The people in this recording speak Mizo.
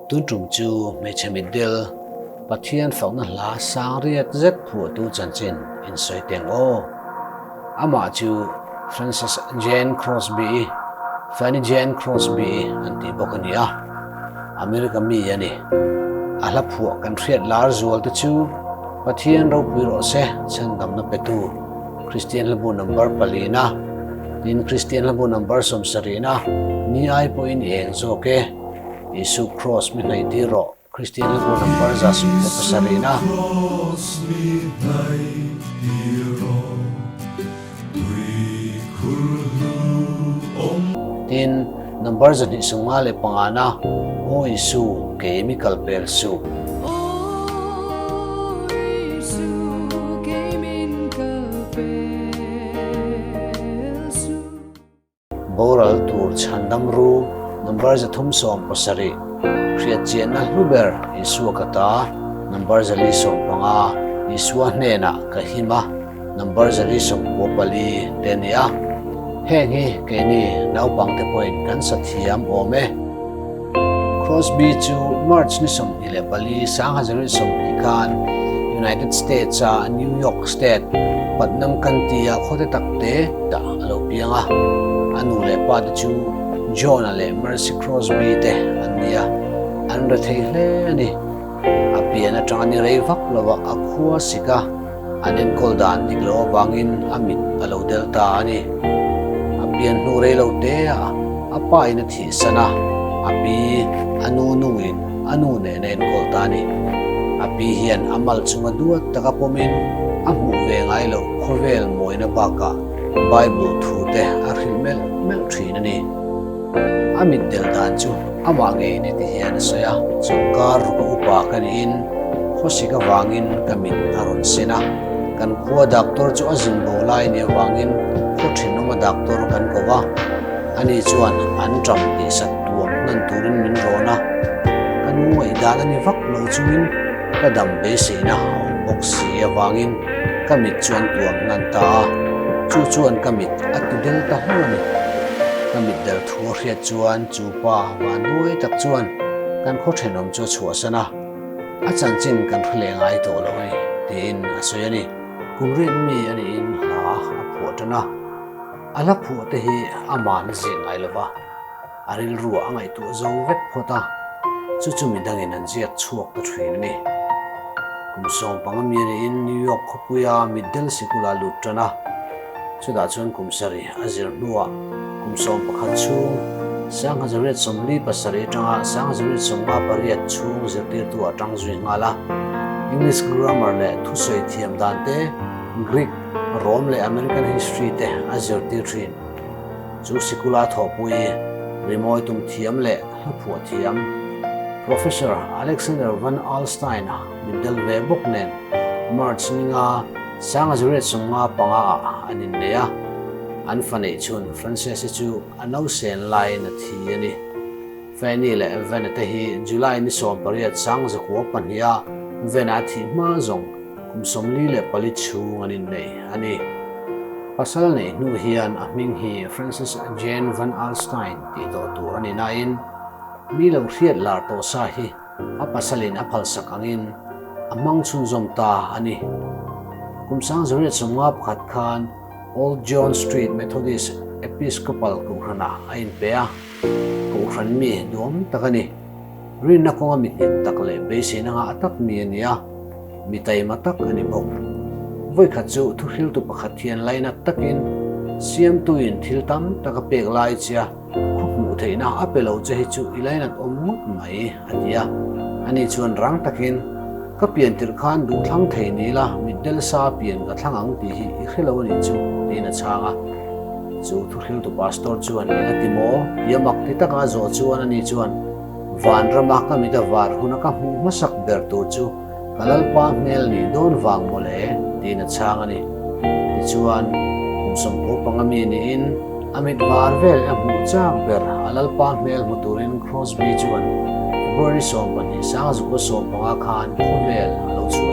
Tun tum chu hmeichhe mitdel Pathian fakna hla sang riat zet phuahtu chanchin in sawi teng aw. Amah chu Frances Jane Crosby-i, Fanny Jane Crosby-i an tih bawk a ni a, America mi a ni. A hla phuah kan hriat lar zual te chu Pathian ropui rawh se chhandamna petu Kristian hlabu number palina, tin Kristian hlabu number sawmsarihna ni ai pawhin i eng zawk e, Isu Kraws mi hnaih tir rawh, Kristian hlabu number 117 na. Tin, number 255 na, Aw Isu, kei mi kal pel suh. Boral tur chhandam ru number 370, Hriatchianna hlu ber Isua ka ta, number 415, Isua hnenah ka him a, number 494 te a ni a. Heng hi keini naupangte pawhin kan sa thiam awm e. Crosby chu March ni 24, 1920 khan United States-a New York State, Putnam County-a khawte tak te tah a lo piang a. A nu leh pa te chu John-a leh Mercy Crosby te an ni a, an rethei hle a ni. A pian atanga ni rei vak lova a khua sik a, an enkawl dan dik loh avangin a mit a lo del ta a ni. A pian hnu rei lo te a, a pa in a thihsan a, a pi, a nu nu in a nu nen a enkawl ta a ni. A pi hian a mal chunga duat taka pawmin a hmuh ve ngai loh khawvel mawina bakah Bible thu te a hrilh melh melh thin a ni. A mit del dan chu amah ngei ni ti hian a sawi a, chawlhkar ruka upa ka niin khawsik avangin ka mit a rawn sen a, kan khua doctor chu a zin bo lai ni avangin khaw thenawma doctor kan ko va, ani chuan an ṭam tihsat tuam hnan turin min rawn a, ka nu ngaihdan a ni vak lo chungin ka dam beiseina a awm bawk si avangin ka mit chuan tuam hnan ta a, chu chuan ka mit a ti del ta hlauh a ni. Ka mit del thu a hriat chuan chu pa vanduai tak chuan kan khaw thenawm chu a chhuahsan a, a chanchin kan hre leh ngai tawh lo a ni tiin a sawi a ni. Kum riat mi a niin hla a phuah tan a, a hla phuah te hi ama'n a ziah ngai lo va, a rilruah a ngaihtuah zo vek phawt a, chu chu midangin an ziak chhuak ta thin a ni. Kum 15 mi a niin New York khawpuia mitdel sikula lut tan a, Chutah chuan kum sarih a zir hnuah kum 11 chhung 1847 atanga 1858 chhung zirtirtu a tang zui nghal a. English grammar leh thusawi thiam dan te, Greek, Rome leh American history te a zirtir thin. Chu sikula thawhpui, rimawi tum thiam leh hla phuah thiam Professor Alexander van Alstyne-a mitdel ve bawk nen March ninga 1955 ah an innei a, an fa neih chhun Frances-i chu a nausen laiin a thi a ni. Fanny leh Vena te hi July ni 18 1902 ah Vena a thih hma zawng kum 44 chhung an innei a ni. Pasal neih hnu hian a hming hi Frances Jane Van Alstyne tih tawh tur a ni nain mi lo hriat lar tawh sa hi A pasalin a phalsak angin a hmang chhunzawm ta a ni. Kum 1951 khan Old John Street Methodist Episcopal Kohhranah a inpe a, Kohhran mi duam tak a ni. Rinna kawnga mi nghet tak leh beiseina ngah tak mi a ni a, mi taima tak a ni bawk. Vawikhat chu thuhriltu pakhat hian lainat takin Siamtuin thil tam tak a pek lai che a, Khaw hmuh theihna a pe lo che hi chu i lainat awm ngawt mai, a ti a. Ani chuan rang takin, Ka pian tirh khan duh thlang thei ni la, mitdel sa pian ka thlang ang tih hi i hre lo a nih chu, tiin a chhang a. Chu thuhriltu pastor chuan, Eng a ti maw? Tia mak ti taka a zawh chuan ani chuan, Vanrama ka mit a var huna ka hmuh hmasak ber tur chu ka Lalpa hmel nih dawn vang maw le? tiin a chhang a ni. Tichuan, kum 15 mi niin a mit var vel a hmuh chak ber a Lalpa hmel hmu turin Crosby chuan February 12 1915 khan khawvel a lo chhuah.